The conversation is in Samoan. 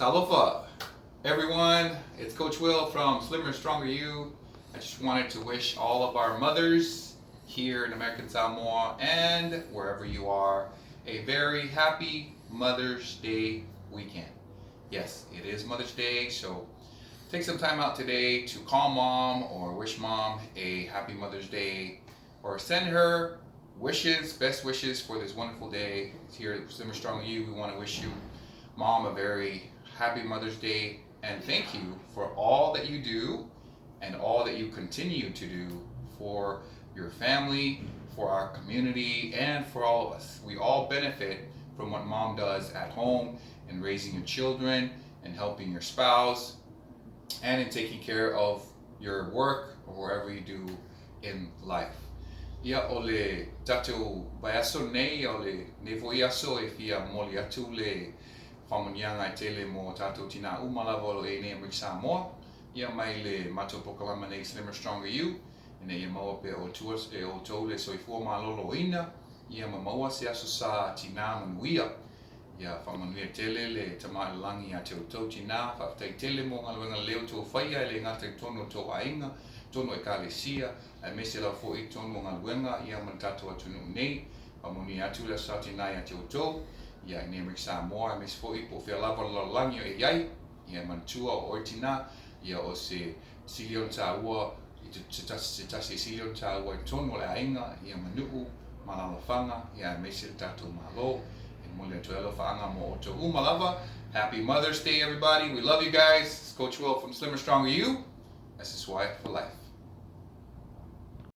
Talofa, everyone. It's Coach Will from Slimmer Stronger You. I just wanted to wish all of our mothers here in American Samoa and wherever you are a very happy Mother's Day weekend. Yes, it is Mother's Day, so take some time out today to call mom or wish mom a happy Mother's Day or send her wishes, best wishes for this wonderful day. Here at Slimmer Stronger You, we want to wish you, mom, a very happy Mother's Day and thank you for all that you do and all that you continue to do for your family, for our community, and for all of us. We all benefit from what mom does at home in raising your children and helping your spouse and in taking care of your work or wherever you do in life. Ia, o le tatou vaiaso nei, o lenei foi aso e fia momoli atu le faamanuiaga e tele mo tatou tinā uma lava o lo o i ai nei Amerika Samoa, ia mai le matou polokalama nei Slimmer Stronger You, ina ia maua pea e outou le soifua maloloina, ia ma maua se aso sa tinā manuia. Ia faamanuia tele le Tama i le Lagi ia te outou tinā, faafetai tele mo galuega lelei o outou faia e le gata i totonu o tou aiga, totonu o Ekalesia, aemaise lava foi i totonu o galuega ia ma le tatou atunuu nei. Faamanuia atu le Aso Sa Tinā ia te outou, ia i nei Amerika Samoa, aemaise foi po o fea lava le lalolagi o e i ai, ia e manatua o oe tinā, ia o se sili ona taua i se tasi se tasi e sili ona taua i totonu o le aiga, ia ma nuu, ma alaalafaga, ia aemaise le tatou Malo. E momoli atu ai alofaaga mo outou uma lava. Happy Mother's Day everybody. We love you guys. It's Coach Will from Slimmer Stronger You. SSY for life.